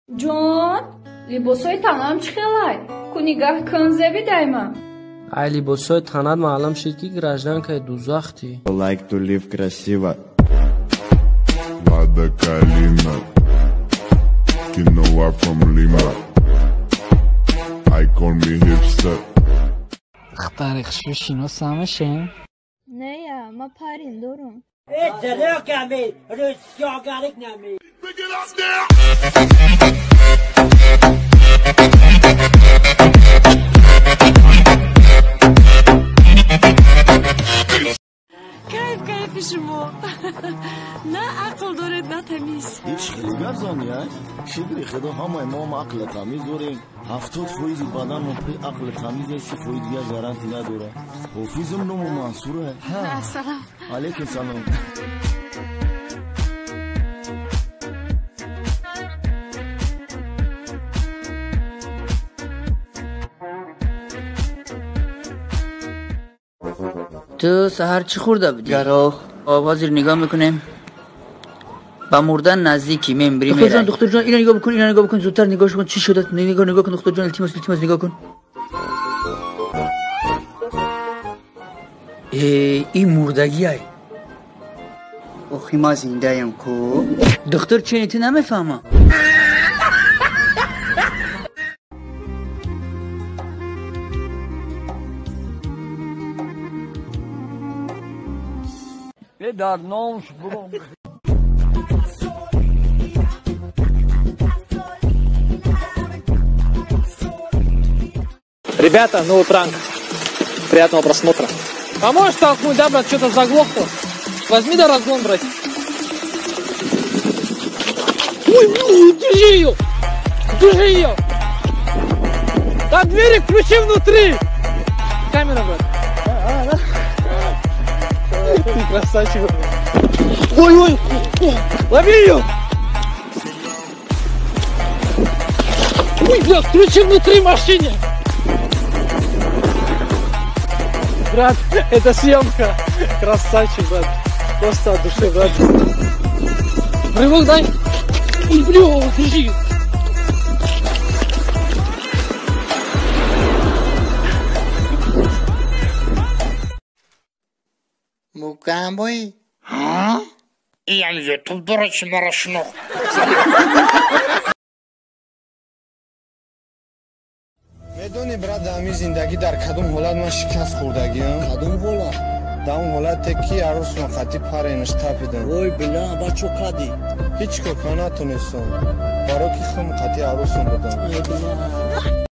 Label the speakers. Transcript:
Speaker 1: Ҷон, либосҳои танам чӣ хелай? Ку нигаҳ кун, зеби дайма.
Speaker 2: Ай либосҳои танат маълум шид, ки гражданкаи дузахтӣ.
Speaker 3: Like to live красиво.
Speaker 4: Лада Калина. You know I'm from Lima. I call me hipster.
Speaker 5: Духтари хушрӯ шинос ҳамашем?
Speaker 6: Нея, ма парин дорум.
Speaker 7: Кайф, кайфи шумо. На ақл доред, на тамиз.
Speaker 8: Ҳеҷ хеле гап зани, ай? Шукри худо, ҳамаи мо ақли тамиз дорем. 70% баданмон при ақли тамиз аст, 30% дигар гарантӣ надорад. Ҳофизм ному Мансура.
Speaker 7: Ассалом.
Speaker 8: Алейкум салом.
Speaker 9: تو سحر چی خورده بودی؟ گراخ. آواز رو نگاه میکنیم. با مردن نزدیکی ممبری میره. دکتر جان، دکتر جان، اینو نگاه بکن، اینو نگاه بکن، زودتر نگاهش کن چی شده؟ نگاه نگاه کن دکتر جان، التماس التماس نگاه کن. این مردگی ای.
Speaker 10: اخی ما زنده ایم کو.
Speaker 9: دکتر چینی تو نمیفهمم.
Speaker 11: در نامش برام.
Speaker 12: Ребята, новый пранк. Приятного просмотра. Поможешь толкнуть, да, брат? Что-то заглохло. Возьми да разгон, брат. Ой, ну, держи ее! Держи ее! Там двери включи внутри! Камера, брат. Ты красавчик. Ой, ой, лови ее! Ой, бля, включи внутри машине! Брат, это съемка. Красавчик, брат. Просто от души, брат. Рывок дай. Ой, бля, держи.
Speaker 13: Мукамбой? Ҳа? Иян ютуб дора, чи маро шинохт?
Speaker 14: Медонӣ, брат, дар ҳамин зиндагӣ дар кадом ҳолат ман шикаст хӯрдагиам? Кадом ҳолат? Дар он ҳолате ки арӯсма хати паренаш тапидам.
Speaker 15: Ой, била, ба чо кадӣ?
Speaker 14: Ҳеҷ кор кар натонистам, баро ки хум қати арӯсам будам.
Speaker 15: Ой, била.